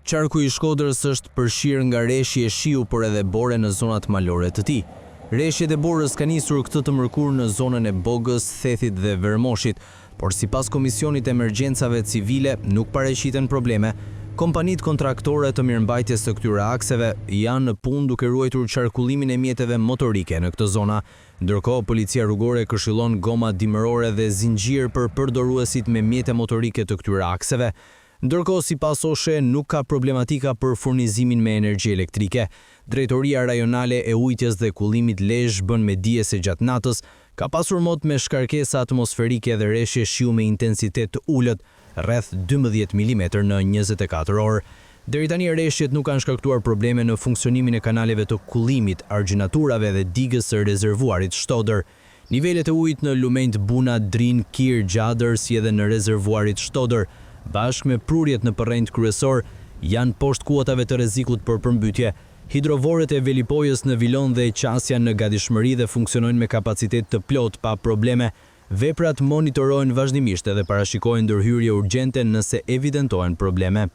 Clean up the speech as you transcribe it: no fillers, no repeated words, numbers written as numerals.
Qarku i Shkodrës është përfshirë nga reshje shiu por edhe bore në zonat malore të tij. Reshjet e borës kanë nisur këtë të mërkurë në zonën e Bogës, Thethit dhe Vermoshit, por sipas Komisionit të Emergjencave Civile nuk paraqiten probleme. Kompanitë kontraktore të mirëmbajtjes së këtyre akseve janë në punë duke ruajtur qarkullimin e mjeteve motorike në këto zona. Ndërkohë, Policia Rrugore këshillon goma dimërore dhe zinxhirë për përdoruesit me mjete motorike të këtyre akseve. Ndërkohë, sipas OSHE, nuk ka problematika për furnizimin me energji elektrike. Drejtoria Rajonale e Ujitjes dhe Kullimit Lezhë bën me dije se gjatë natës ka pasur mot me shkarkesa atmosferike dhe reshje shiu me intensitet të ulët, rreth 12 milimetër në 24 orë. Deri tani reshjet nuk kanë shkaktuar probleme në funksionimin e kanaleve të kullimit, argjinaturave dhe digës së rezervuarit Shtodër. Nivelet e ujit në lumenjtë Buna, Drin, Kir, Gjadër si edhe në rezervuarit Shtodër, bashkë me prurjet në përrenjtë kryesorë, janë poshtë kuotave të rrezikut për përmbytje. Hidrovorët e Velipojës në Vilon dhe Qas janë në gatishmëri dhe funksionojnë me kapacitet të plotë pa probleme. Veprat monitorohen vazhdimisht edhe parashikohen ndërhyrje urgjente nëse evidentohen probleme.